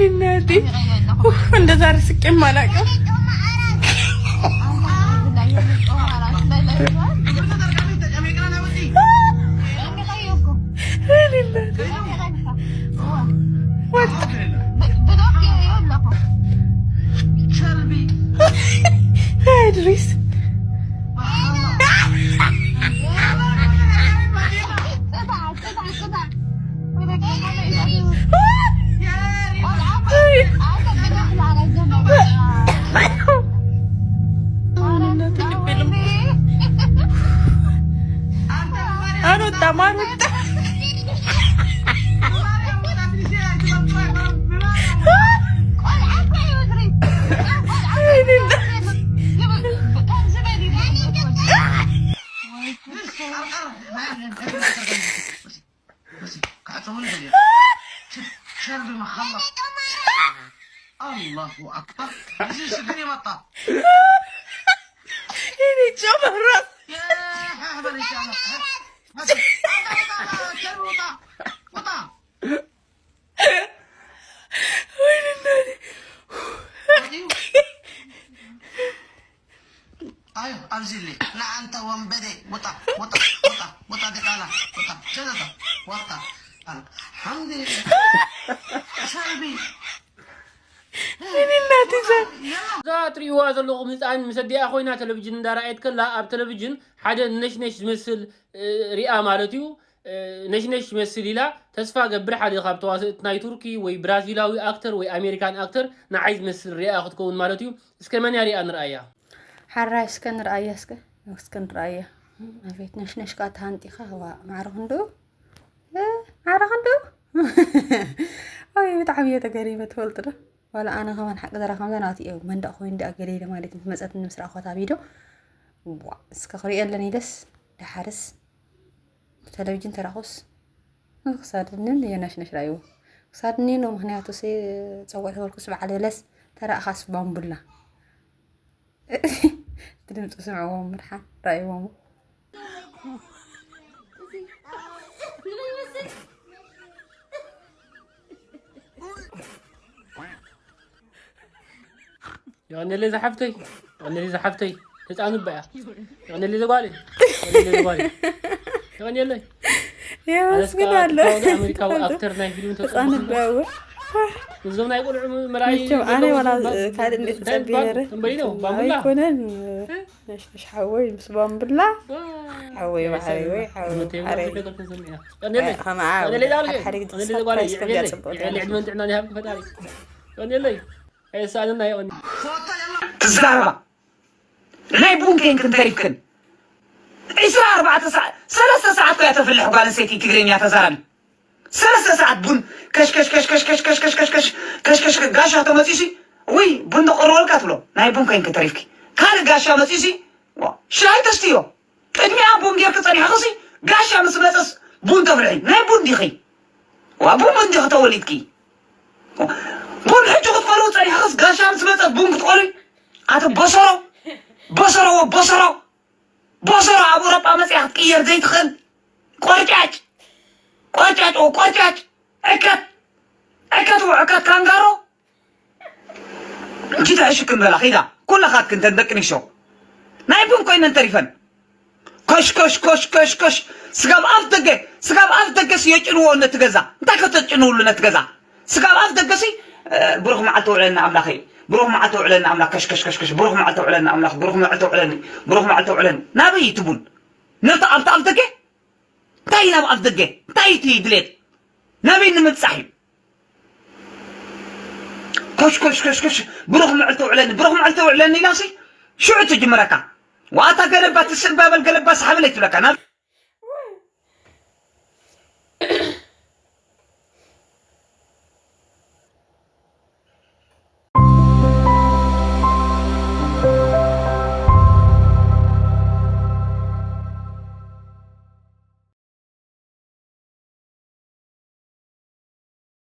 እናቴ፣ ኡፍ፣ እንደዛ ርስቄም አላውቅም። ወጣ። እድሪስ። አልወጣም፣ አልወጣም። አላሁ አክበር። እዚህ ችግር የመጣ የኔ ጨመራ። ኣዩ ኣብዚ ሊ ንኣንተ ወንበዴ፣ ውጣ፣ ውጣ፣ ውጣ፣ ውጣ፣ ድቃላ፣ ውጣ፣ ሸተታ፣ ወጣ። ኣልሓምዱሊላህ። ሸርቢ። እዛ ትርእይዋ ዘለኹም ህፃን ምስ ኣዲኣ ኮይና ቴሌቪዥን እንዳረኣየት ከላ፣ ኣብ ቴሌቪዥን ሓደ ነሽነሽ ዝመስል፣ እ፣ ሪኣ ማለት እዩ። እ፣ ነሽነሽ ይመስል ኢላ። ተስፋ ገብር ሓደ ካብ ተዋሰእቲ ናይ ቱርኪ ወይ ብራዚላዊ ኣክተር ወይ ኣሜሪካን ኣክተር ንዓይ ዝመስል ሪኣ ክትከውን ማለት እዩ። እስከ መን እያ ሪኣ ንርኣያ። ሓራይ እስከ ንርኣያ፣ እስከ፣ እስከ ንርኣያ። ኣቤት ነሽነሽ ከኣ ተሃንጢኻ፣ ዋ፣ ማዕረ ክንድኡ፣ እ፣ ማዕረ ክንድኡ። ኣይ፣ ብጣዕሚ እየ ተገሪመ፣ ትፈልጡ ዶ? ዋላ ኣነ ከማን ሓቂ ዘራ ከምዛ ናቱ እየ መንደቕ ኮይኑ ደኣ ገለ ኢለ ማለት እዩ። መጸት ንምስራ ኮታ ቪድዮ። ዋ፣ እስከ ክሪኦ ኣለኒ ደስ። ደሓርስ ቴሌቪዥን ተራኹስ። ክሳድንን የነሽነሽ ራእይዎ። ክሳድኒ ነው፣ ምኽንያቱ ሲ ጸውዕ ተበልኩስ በዓል በለስ፣ ተራእኻስ ባምቡላ። እቲ ድምፂ ስምዕዎም፣ ምድሓን ራእይዎም። የቐኔለይ ዝሓፍተይ፣ የቐኔለይ ዝሓፍተይ፣ ህፃን እባ እያ። የቐኔለይ ዘጓለይ፣ የቐኔለይ ዘጓለይ። የቐኔለይ። የመስግን ኣለካ ኣሎ። ኣነስ ከዓ ኣሜሪካዊ ኣክተር ናይ ፊልም ተፅቡቅ ህፃን እባ እያ። እዞም ናይ ቆልዑ መርኣይ መቸም ኣነ ዘለዎም ዋላ እዞም ባ-፣ ካልእ እንዴት እንታይ ትፀቢ ይባሉ? ነረ? እምበይ ነው? ባምቡላ? ኣይኮነን። ነሽነሽ ሓወይ ምስ ባምቡላ። ዋ። ሓወይ፣ ሓወይ፣ ሓወይ፣ ሓወይ። የቐኔለይ። ከመኣ፣ የቐኔለይ ዛውልየ። ሓደ ግዜ የቐኔለይ ዛጓለይ። ሳፕራይዝ ከም የቐኔለይ። ዘፅብቅ የቐኔለይ። ዕድመን ጥዕናን ይሃብኪ ፈጣሪ። የቐኔለይ። ኣይሳእንና የቐኒ። ትዛረባ። ናይ ቡን ኬንክን ተሪፍክን። ዒስራ ኣርባዕተ ሰዓት፣ ሰለስተ ሰዓት እኮ እያ ተፍልሕ ጓል ኣንስተይቲ ትግርኛ ተዛራቢ። ሰለስተ ሰዓት ቡን ከሽ፣ ከሽ፣ ከሽ፣ ከሽ፣ ጋሻ ተመጺኡሲ፣ ውይ፣ ቡን ተቐርበልካ ትብሎ። ናይ ቡን ኬንክ ተሪፍኪ። ካልእ ጋሻ መጺኡሲ፣ ዋ፣ ሻሂ ተስትዮ። ቅድሚኣ ቡን ጌርኪ ጸኒሕክሲ፣ ጋሻ ምስ መጸስ ቡን ተፍልሒ። ናይ ቡን ዲኺ? ዋ፣ ቡን ቡን ዲኺ ተወሊድኪ? ቡን ሕጂ ክትቆልዊ ጸኒሕክስ፣ ጋሻ ምስ መጸት ቡን ክትቆልዊ? ኣቲ ቦሰሮ፣ ቦሰሮ፣ ቦሰሮ፣ ቦሰሮ፣ ኣብ ኣውሮጳ መጺኣ ክትቅየር ዘይትኽእል ቆርጫጭ፣ ቆርጫጭ፣ ቆርጫጭ፣ ዕከት፣ ዕከት፣ ዕከት ካንጋሮ። እንጂ ተሕሽክን በላ ኺዳ። ኩላኻትክን ተን ደቂ ንሾ ናይ ቡን ኮይነን ተሪፈን። ኮሽ፣ ኮሽ፣ ኮሽ፣ ኮሽ፣ ኮሽ። ስጋብ ኣፍ ደገ፣ ስጋብ ኣፍ ደገ ሲ የጭንዎ ነቲ ገዛ። እንታይ ከተጭንውሉ ነቲ ገዛ? ስጋብ ኣፍ ደገ ሲ፣ እ፣ ብሩኽ መዓልቲ ውዕለኒ ኣምላኸይ። ብሩኽ መዓልቲ ውዕለኒ ኣምላኽ። ከሽ፣ ከሽ፣ ከሽ፣ ከሽ። ብሩኽ መዓልቲ ውዕለኒ ኣምላኽ። ብሩኽ መዓልቲ ውዕለኒ። ብሩኽ መዓልቲ ውዕለኒ። ናበይ እዩ እቲ ቡን? ነቲ ኣብቲ ኣፍ ደገ? እንታይ ናብ ኣፍ ደገ? እንታይ እቲ ድሌት? ናበይ ንምብጻሕ እዩ? ኮሽ፣ ኮሽ፣ ኮሽ፣ ኮሽ። ብሩኽ መዓልቲ ውዕለኒ። ብሩኽ መዓልቲ ውዕለኒ ኢላሲ ሽዑ ትጅምረካ። ዋታ ገለባ ትስእን ባበል ገለባ ሳሕበለይ ትብለካ። ናብ